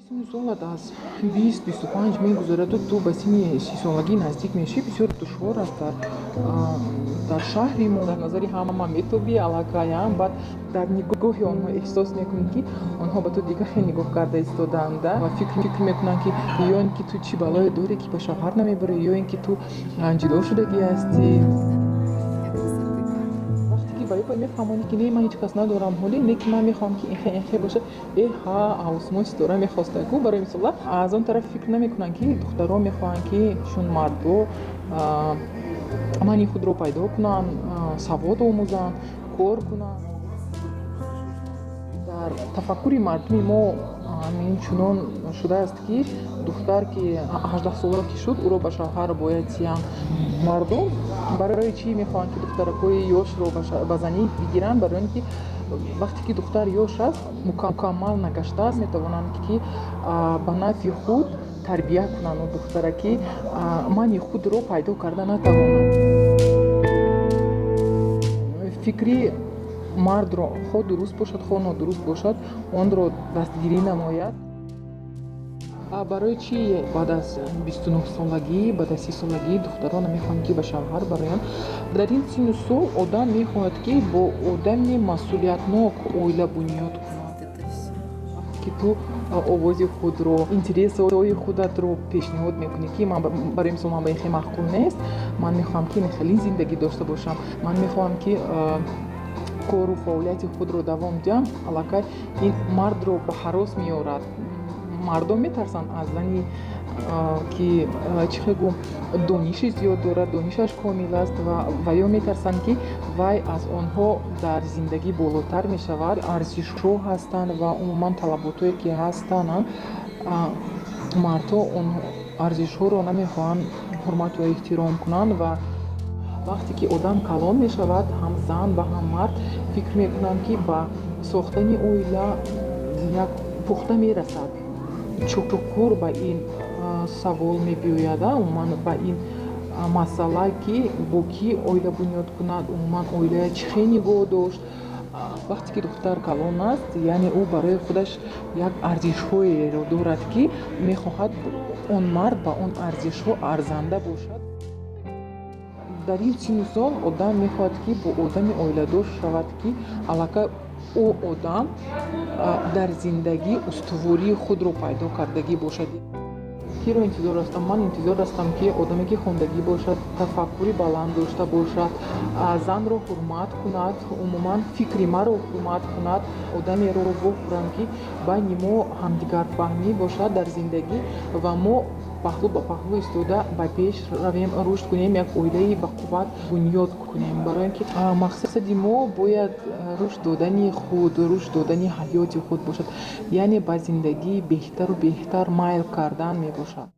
Синну солат аз 20-25 мегузараду ту ба синни 30-солагӣ наздик мешавӣ, бисёр душвор аст. Дар шаҳри мо дар назари ҳама метобӣ аллакай, баъд дар нигоҳи онҳо эҳсос мекунӣ, ки онҳо ба ту дигар хел нигоҳ карда истодаанд ва фикр мекунанд, ки ё ин ки ту чӣ балое дорӣ, ки ба шавҳар намебарӣ, ё ин ки ту ҷудо шудагӣ ҳастӣ. Вақте ки ба ё мефаҳмонӣ, ки не, ман ҳеҷ кас надорам ҳоле, не, ки ман мехоҳам, ки инхел, инхел бошад, э ҳа, осмон ситора мехоста ку. Барои мисол, аз он тараф фикр намекунанд, ки духтарон мехоҳанд, ки чун мардо мани худро пайдо кунанд, савод омӯзанд, кор кунанд. Дар тафаккури мардуми мо ин чунон шудааст, ки духтар ки 18-сола ки шуд, ӯро ба шавҳар бояд диҳанд. Мардум барои чӣ мехоҳанд, ки духтаракҳои ёшро ба занӣ бигиранд? Барои он ки вақте ки духтар ёш аст, мукаммал нагаштааст, метавонанд, ки ба нафъи худ тарбия кунанд. Он духтара ки мани худро пайдо карда натавонад, фикри мардро, хоҳ дуруст бошад, хоҳ нодуруст бошад, онро дастгирӣ намояд. Барои чӣ баъд аз 29-солагӣ, баъд аз 30-солагӣ духтарон намехоҳанд, ки ба шавҳар бароянд? Дар ин синну сол одам мехоҳад, ки бо одами масъулиятнок оила бунёд кунад. Вақте ки ту овози худро, интересҳои худатро пешниҳод мекунӣ, ки ман, барои мисол, ман ба ин хел маъқул нест, ман мехоҳам, ки ин хеле зиндагӣ дошта бошам, ман мехоҳам, ки кору фаъолияти худро давом диҳам, аллакай ин мардро ба ҳарос меорад. Мардон метарсанд аз зани, ки, чӣ хел гӯм, дониши зиёд дорад, донишаш комил аст, ва ё метарсанд, ки вай аз онҳо дар зиндагӣ болотар мешавад. Арзишҳо ҳастанд ва умуман талаботҳое ки ҳастанд, мардҳо он арзишҳоро намехоҳанд ҳурмату эҳтиром кунанд. Ва вақте ки одам калон мешавад, ҳам зан ва ҳам мард фикр мекунанд, ки ба сохтани оила як пухта мерасад. Чуқур ба ин савол мебиёяд, умуман ба ин масъала, ки бо кӣ оила бунёд кунад, умуман оилая чӣ хел нигоҳ дошт. Вақте ки духтар калон аст, яъне ӯ барои худаш як арзишҳоеро дорад, ки мехоҳад он мард ба он арзишҳо арзанда бошад. Дар ин синну сол одам мехоҳад, ки бо одами оиладор шавад, ки аллакай ӯ одам дар зиндагӣ устувории худро пайдо кардагӣ бошад. Киро интизор ҳастам? Ман интизор ҳастам, ки одаме ки хондагӣ бошад, тафаккури баланд дошта бошад, занро ҳурмат кунад, умуман фикри маро ҳурмат кунад. Одамеро вохӯрам, ки байни мо ҳамдигарфаҳмӣ бошад дар зиндагӣ ва мо паҳлӯ ба паҳлӯ истода ба пеш равем, рушд кунем, як оилаи бақувват бунёд кунем. Барои ин ки мақсади мо бояд рушд додани худ, рушд додани ҳаёти худ бошад, яъне ба зиндагии беҳтару беҳтар майл кардан мебошад.